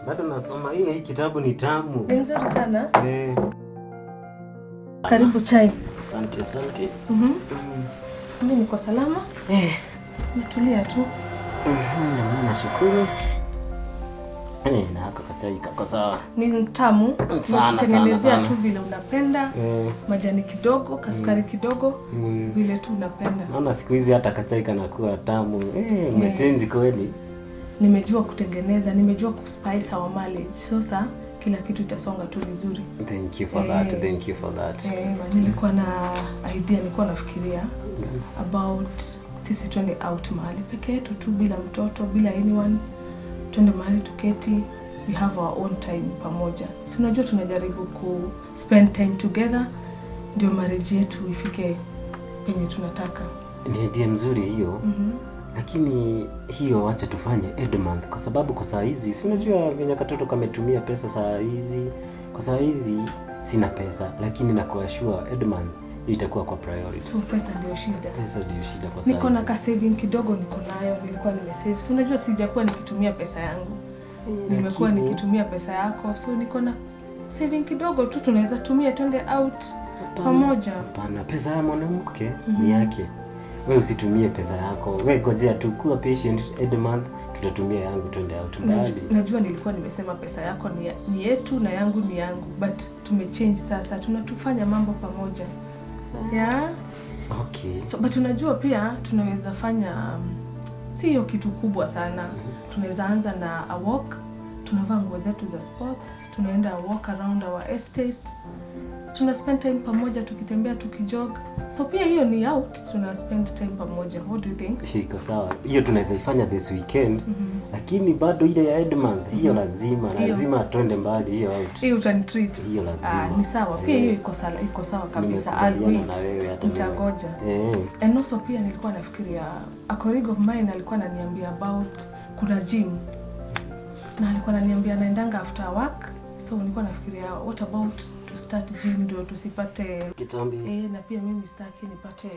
Bado nasoma. Hii kitabu ni tamu. Ni mzuri sana. Karibu chai. Asante, asante. Mimi niko salama. Nitulia tu. Nashukuru. Na hako kachai kako sawa. Ni tamu. Nakutengenezea tu vile unapenda. Majani kidogo, kasukari kidogo, vile tu unapenda. Naona siku hizi hata kachai kanakuwa tamu. Umechange kweli. Nimejua kutengeneza, nimejua kuspice our marriage. Sasa kila kitu itasonga tu vizuri. Thank you for that. Thank you for that. Nilikuwa na idea, nilikuwa nafikiria about sisi twende out mahali peke yetu tu bila mtoto, bila anyone. Twende mahali tuketi, we have our own time pamoja. Si unajua tunajaribu ku spend time together ndio marriage yetu ifike penye tunataka. Ni idea mzuri hiyo. Lakini hiyo wacha tufanye end month kwa sababu kwa saa hizi si unajua venye katoto kametumia pesa saa hizi. Kwa saa hizi sina pesa, lakini nakuashua end month itakuwa kwa priority. So pesa ndio shida. Pesa ndio shida kwa saa hizi. Niko na ka saving kidogo niko nayo, nilikuwa nimesave. Si unajua sijakuwa nikitumia pesa yangu. Nimekuwa nikitumia pesa yako. So niko na saving kidogo tu tunaweza tumia twende out pamoja. Hapana, pesa ya mwanamke ni yake. Wewe usitumie pesa yako. Wewe gojea tu, kuwa patient end month tutatumia yangu twende out mbali. Najua nilikuwa nimesema pesa yako ni yetu na yangu ni yangu, but tumechange sasa, tunatufanya mambo pamoja. Yeah. Okay. So but unajua pia tunaweza fanya sio kitu kubwa sana. Tunaweza anza na a walk. Tunavaa nguo zetu za sports, tunaenda walk around our estate. Tuna spend time pamoja tukitembea, tukijog. So pia hiyo ni out, tuna spend time pamoja. What do you think? Iko sawa. Hiyo tunaweza ifanya this weekend. Lakini bado ile ya end month hiyo lazima, lazima tuende mbali hiyo out. Hiyo utanitreat. Hiyo lazima. Ni sawa. Pia hiyo iko sawa kabisa. I'll wait. Nitagoja. And also pia nilikuwa nafikiria a colleague of mine alikuwa ananiambia about kuna gym. Na alikuwa ananiambia anaendanga after work. So nilikuwa nafikiria what about to start gym ndio tusipate kitambi. Na pia mimi sitaki nipate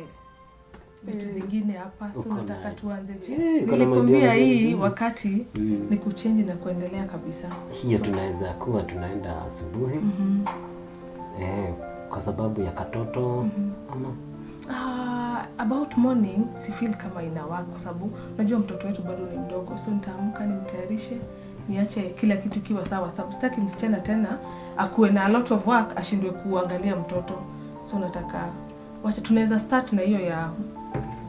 vitu zingine hapa. So nataka tuanze gym. Nilikwambia hii wakati ni kuchange na kuendelea kabisa. Hiyo so, tunaweza kuwa tunaenda asubuhi. Kwa sababu ya katoto ama about morning si feel kama ina work kwa sababu unajua mtoto wetu bado ni mdogo. So nitaamka nimtayarishe, niache kila kitu kiwa sawa, sababu sitaki msichana tena akuwe na a lot of work ashindwe kuangalia mtoto. So nataka wacha tunaweza start na hiyo ya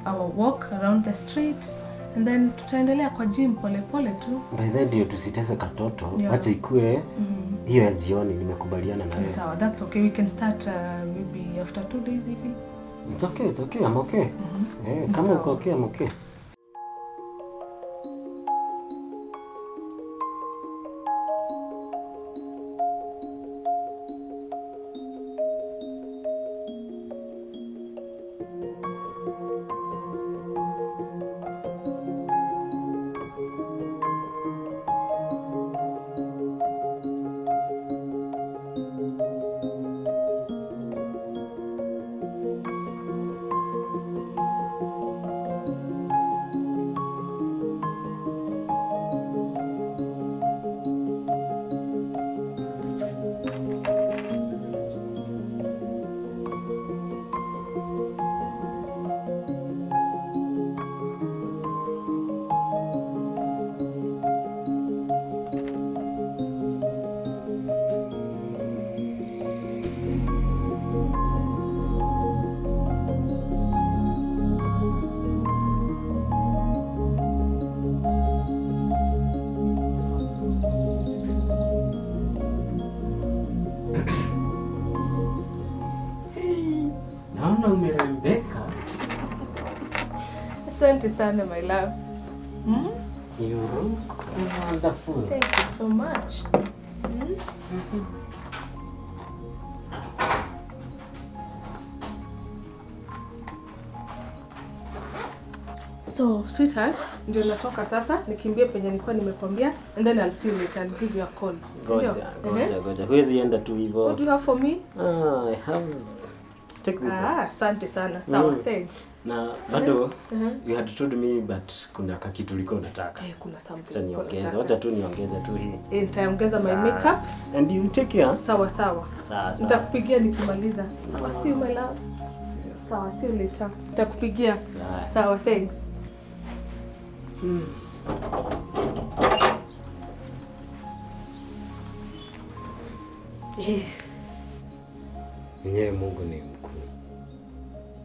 our walk around the street and then tutaendelea kwa gym pole pole tu. By the way, tusitese katoto, wacha ikue hiyo ya jioni. Nimekubaliana na wewe. Sawa, that's okay. We can start maybe after 2 days hivi. It's okay, it's okay. I'm okay. Kama uko okay, I'm okay. Asante sana my love. You look wonderful. Thank you so much. So sweetheart, ndio natoka sasa, nikimbie penye nilikuwa nimekwambia and then I'll see you later. I'll give you a call. Ngoja. Huwezi enda tu hivyo. What do you have for me? I have take this one. Asante sana. Sawa, thanks. Na bado you had told me but kuna kakitu ulikuwa unataka. Kuna something. Acha wacha tu niongeze tu hii. Nitaongeza my makeup and you take care. Sawa sawa. Sawa. Nitakupigia nikimaliza. Sawa, see you my love. Sawa, see you later. Nitakupigia. Sawa, thanks. Mwenyewe Mungu ni mkuu.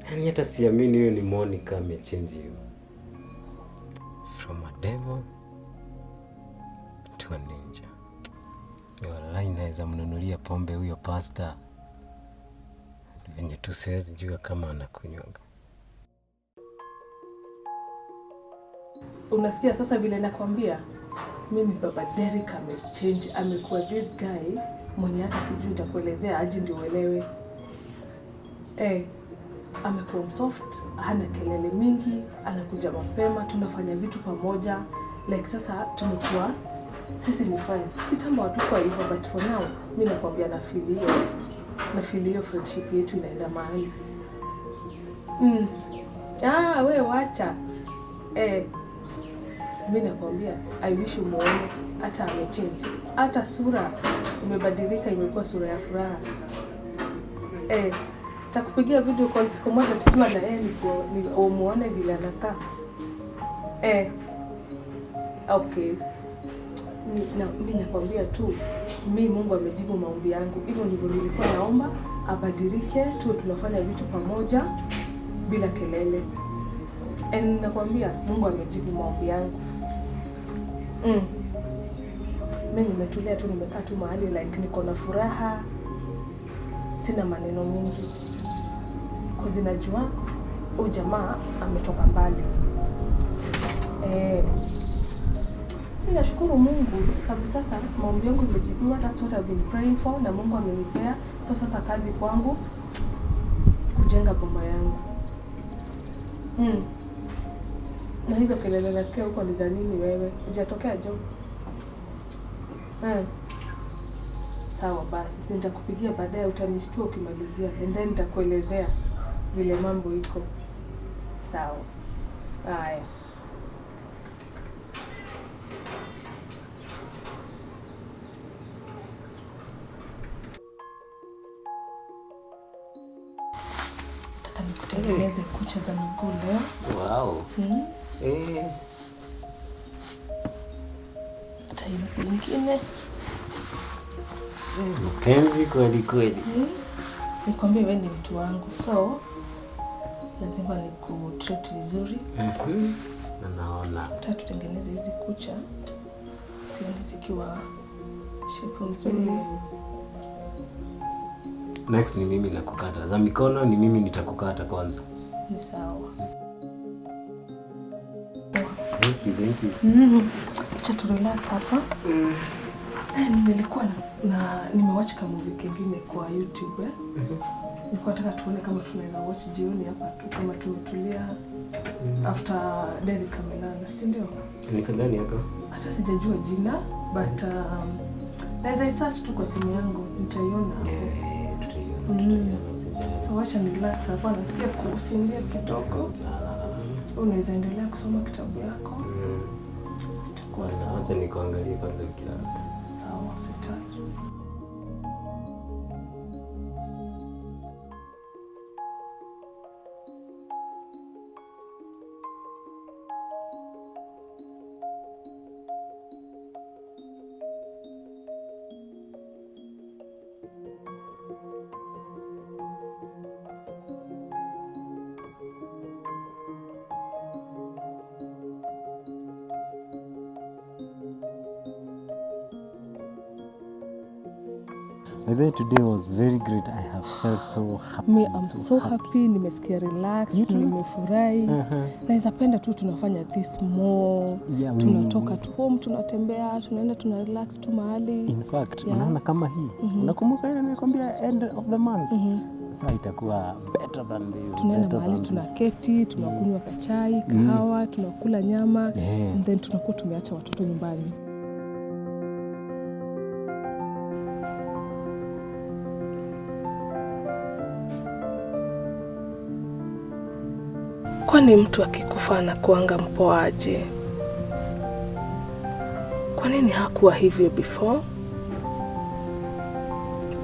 Yaani hata siamini huyo ni Monica amechange hiyo. From a devil to a ninja. Wallahi naweza mnunulia pombe huyo pastor. Venye tu siwezi jua kama anakunywaga. Unasikia sasa vile nakwambia? Mimi baba Derek amechange, amekuwa this guy mwenye hata sijui nitakuelezea aje ndio uelewe. Amekuwa soft, hana kelele mingi, anakuja mapema, tunafanya vitu pamoja. Like sasa tumekuwa sisi ni friends. Kitambo hatukuwa hivyo, but for now mimi nakwambia na feel hiyo friendship yetu inaenda mahali. Wewe wacha. Mimi nakwambia I wish umuone, hata amechange. Hata sura imebadilika, imekuwa sura ya furaha. Takupigia video call siku moja tukiwa na yeye ni umuone vile anakaa. Okay. Mimi nakwambia tu, mimi Mungu amejibu maombi yangu. Hivyo ndivyo nilikuwa naomba abadilike, tuwe tunafanya vitu pamoja bila kelele. And nakwambia Mungu amejibu maombi yangu. Mimi nimetulia tu, nimekaa tu mahali like niko na furaha. Sina maneno mingi. Cause najua huyu jamaa ametoka mbali. Nashukuru Mungu sababu sasa maombi yangu imejibiwa. That's what I've been praying for, na Mungu amenipea. So sasa kazi kwangu kujenga boma yangu. Na hizo kelele nasikia huko ni za nini wewe? Hujatokea jo? Sawa basi, si nitakupigia baadaye, utanishtua ukimalizia, and then nitakuelezea vile mambo iko. Sawa. Haya. Nataka nikutengeneze kucha za miguu leo. Wow. Hata nyingine. Mpenzi kweli kweli. Nikwambie wewe ni mtu wangu, so lazima nikutreat vizuri. Na naona. Nataka tutengeneze hizi kucha. Sioni zikiwa shape nzuri. Next ni mimi nakukata. Za mikono ni mimi nitakukata kwanza. Ni sawa. Thank you, thank you. Acha tu relax hapa. Nilikuwa na nimewatch kama movie kingine kwa YouTube. Nilikuwa nataka tuone kama tunaweza watch jioni hapa tu kama tumetulia after Derek amelala, si ndio? Ni gani yako? Hata sijajua jina, but naweza search tu kwa simu yangu nitaiona hapo. Tutaiona. So wacha ni relax hapa, nasikia kusinzia kidogo. Unaweza endelea kusoma kitabu yako. Itakuwa sawa. Acha nikuangalie kwanza ukilala. Sawa, sweetheart. By the way, today was very great. I have felt so happy. Me, I'm so happy. Nimesikia relaxed, nimefurahi. Naweza penda tu tunafanya this more. Yeah, tunatoka tu home, tunatembea, tunaenda tuna relax tu mahali. In fact, unaona kama hii. Unakumbuka ile nilikwambia end of the month? Sasa itakuwa better than this. Tunaenda mahali tunaketi, tunakunywa kachai, kahawa, tunakula nyama, and then tunakuwa tumeacha watoto nyumbani. Kwani mtu akikufa anakuanga mpoaje? Kwa nini hakuwa hivyo before?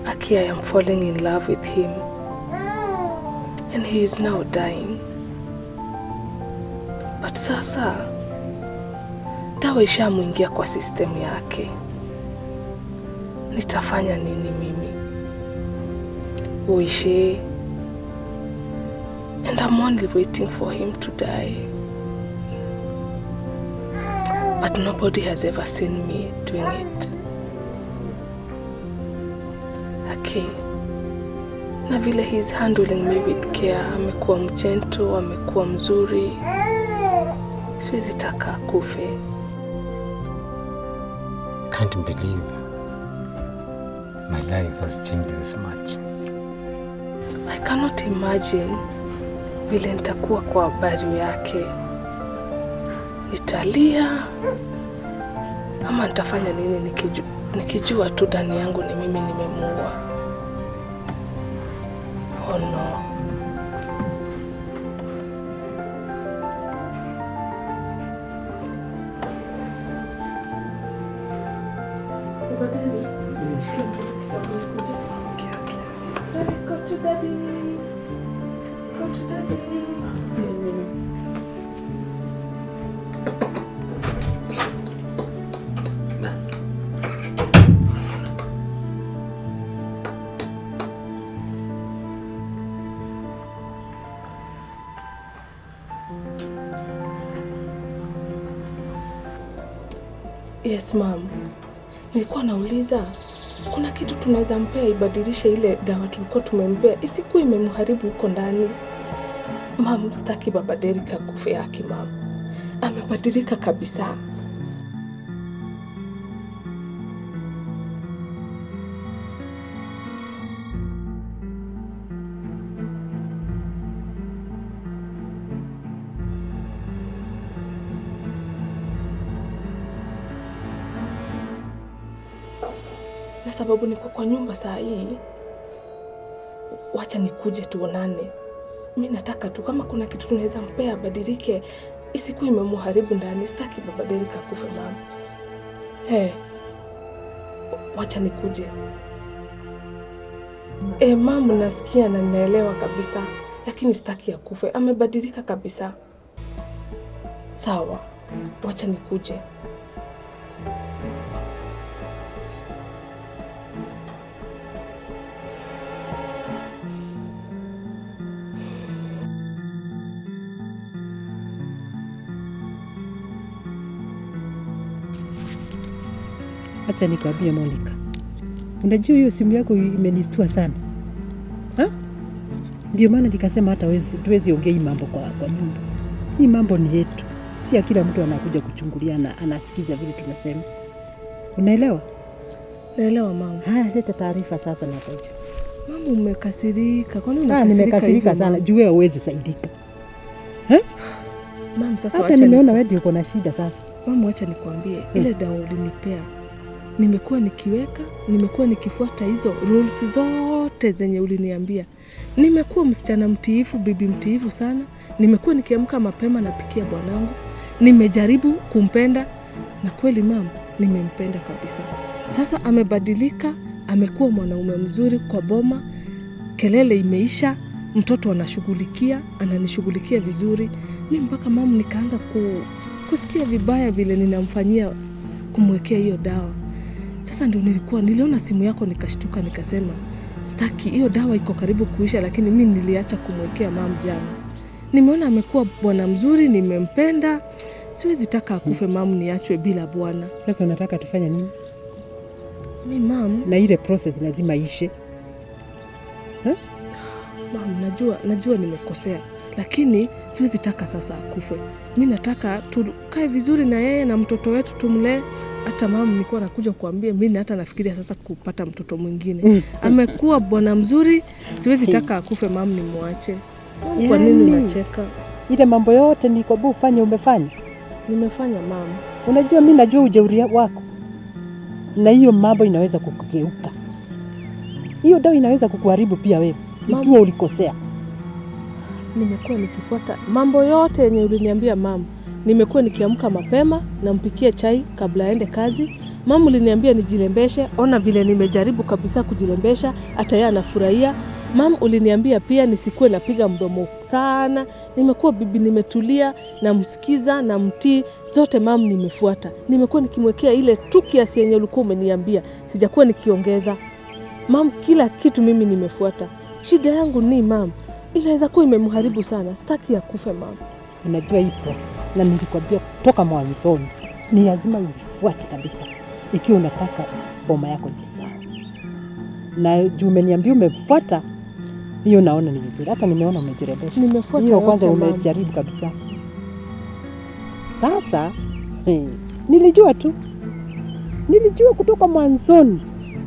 Aki, I am falling in love with him. And he is now dying. But sasa, dawa ishamuingia kwa system yake. Nitafanya nini mimi? Uishi. And I'm only waiting for him to die. But nobody has ever seen me doing it. Okay. Na vile he is handling me with care, amekuwa mjento, amekuwa mzuri. Siwezi taka akufe. Can't believe my life has changed this much. I cannot imagine vile nitakuwa kwa habari yake. Nitalia ama nitafanya nini nikijua tu ndani yangu ni mimi nimemuua. Oh no. Go to daddy. Go to daddy. Yes, ma'am. Nilikuwa nauliza Kuna kitu tunaweza mpea ibadilishe ile dawa tulikuwa tumempea, isikuwe imemharibu huko ndani. Mam, sitaki baba Derrick akufe haki mam. Amebadilika kabisa. Na sababu niko kwa nyumba saa hii, wacha nikuje tuonane. Mimi nataka tu kama kuna kitu tunaweza mpea abadilike, isikuwe imemharibu ndani. Sitaki baba Derrick akufe mama. Wacha nikuje. Mama, nasikia na ninaelewa kabisa, lakini sitaki akufe. Amebadilika kabisa. Sawa, wacha nikuje. Acha nikwambie Monica, unajua hiyo simu yako imenistua sana. Ha? Ndio maana nikasema hata tuwezi ongea hii mambo kwa nyumba. Hii mambo ni yetu. Si kila mtu anakuja kuchungulia na anasikiza vile tunasema. Unaelewa? Naelewa mama. Haya, leta taarifa sasa na kaja. Mama, umekasirika. Kwani unakasirika? Nimekasirika sana. Juu wewe huwezi saidika. Eh? Mama, sasa hata nimeona wewe ndio uko na shida sasa. Mama, acha nikwambie, ile dawa ulinipea nimekuwa nikiweka, nimekuwa nikifuata hizo rules zote zenye uliniambia. Nimekuwa msichana mtiifu, bibi mtiifu sana. Nimekuwa nikiamka mapema napikia bwanangu. Nimejaribu kumpenda na kweli mama, nimempenda kabisa. Sasa amebadilika, amekuwa mwanaume mzuri kwa boma. Kelele imeisha, mtoto anashughulikia, ananishughulikia vizuri. Mimi mpaka mama nikaanza kusikia vibaya vile ninamfanyia kumwekea hiyo dawa. Sasa ndio niliona simu yako nikashtuka, nikasema sitaki, hiyo dawa iko karibu kuisha, lakini mimi niliacha kumwekea mam jana. Nimeona amekuwa bwana mzuri, nimempenda. Siwezi taka akufe mam, niachwe bila bwana. Sasa unataka tufanye nini? Ni mam, na ile process lazima ishe. Mam, najua nimekosea, lakini siwezi taka sasa akufe. Mimi nataka tukae vizuri na yeye na mtoto wetu tumlee. Hata mama nilikuwa nakuja kuambia mimi hata nafikiria sasa kupata mtoto mwingine. Amekuwa bwana mzuri, siwezi taka akufe mama, nimwache. Kwa nini unacheka? Ile mambo yote nilikwambia ufanye umefanya? Nimefanya mama. Unajua mimi najua ujeuri wako. Na hiyo mambo inaweza kukugeuka. Hiyo dawa inaweza kukuharibu pia wewe ikiwa ulikosea. Nimekuwa nikifuata mambo yote yenye uliniambia mama. Nimekuwa nikiamka mapema nampikia chai kabla aende kazi. Mama uliniambia nijilembeshe, ona vile nimejaribu kabisa kujilembesha, hata yeye anafurahia. Mama uliniambia pia nisikuwe napiga mdomo sana. Nimekuwa bibi nimetulia, namsikiza na mtii, zote mama nimefuata. Nimekuwa nikimwekea ile tu kiasi yenye ulikuwa umeniambia, sijakuwa nikiongeza. Mama, kila kitu mimi nimefuata. Shida yangu ni mama, inaweza kuwa imemharibu sana. Sitaki akufe mama. Unajua hii process, na nilikwambia kutoka mwanzoni ni lazima uifuate kabisa ikiwa unataka boma yako iwe sawa. Na juu umeniambia umefuata hiyo, naona ni vizuri. Hata nimeona umejirebesha. Nimefuata hiyo kwanza, umejaribu kabisa. Sasa nilijua tu, nilijua kutoka mwanzoni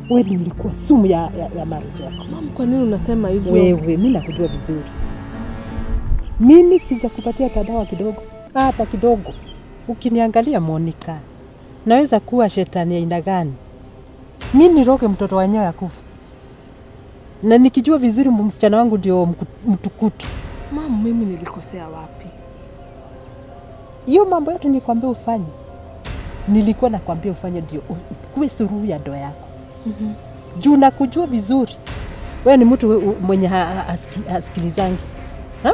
wewe ulikuwa sumu ya marriage yako. Mama, kwa nini unasema hivyo? Wewe, mimi nakujua vizuri. Mimi sijakupatia hata dawa kidogo, hata kidogo. Ukiniangalia Monica, naweza kuwa shetani aina gani? Mimi niroge mtoto wenyewe akufa. Na nikijua vizuri msichana wangu ndio mtukutu. Mama, mimi nilikosea wapi? Hiyo mambo yote nilikwambia ufanye. Nilikuwa nakwambia ufanye ndio kuwe suluhu ya ndoa yako. Juu nakujua vizuri. Wewe ni mtu mwenye hasikilizangi. Ha?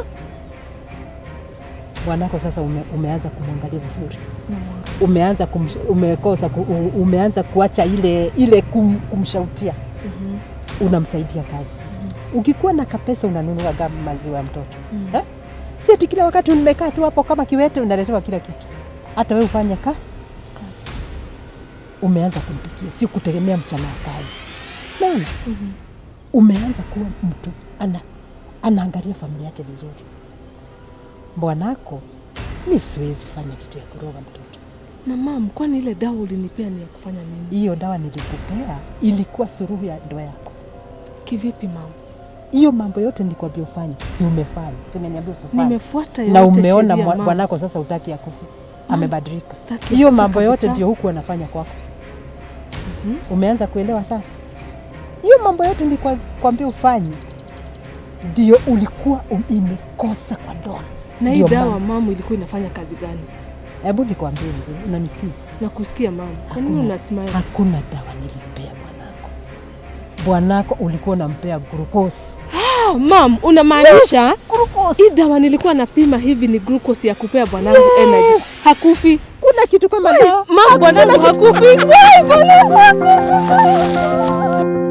Bwanako sasa umeanza kumwangalia vizuri. Umeanza umeanza kuacha ile kumshautia. Unamsaidia kazi. Ukikuwa na kapesa unanunua maziwa ya mtoto. Ha? Si ati kila wakati umekaa tu hapo kama kiwete unaletewa kila kitu. Hata wewe ufanye kazi. Umeanza kumpikia, si kutegemea msichana wa kazi. Unaona? Umeanza kuwa mtu anaangalia familia yake vizuri. Bwanako, mi siwezi fanya kitu ya kuroga mtoto. Na mam, kwani ile dawa ulinipea ni ya kufanya nini? Hiyo dawa nilikupea ilikuwa suruhu ya ndoa yako. Kivipi mam? Hiyo mambo yote nilikwambia ufanye, si umefanya? Si umeniambia ufanye? Nimefuata yote Na umeona sheria, mam. bwanako sasa hutaki akufe. Amebadilika. Sitaki Hiyo akufe mambo yote kabisa. ndio huku anafanya kwako. Umeanza kuelewa sasa? Hiyo mambo yote nilikwambia ufanye ndio ulikuwa imekosa kwa ndoa. Na hii Ndio dawa maana. mamu ilikuwa inafanya kazi gani? Hebu nikwambie vizuri, unanisikiza? Nakusikia mamu. Kwa nini unasimama? Hakuna dawa nilimpea bwanako. Bwanako ulikuwa unampea glucose. Ah, mam, unamaanisha Yes, glucose. hii dawa nilikuwa napima hivi ni glucose ya kupea bwanangu energy. Hakufi. Kuna kitu kama dawa. Mam, bwanangu hakufi. Bwanangu hakufi.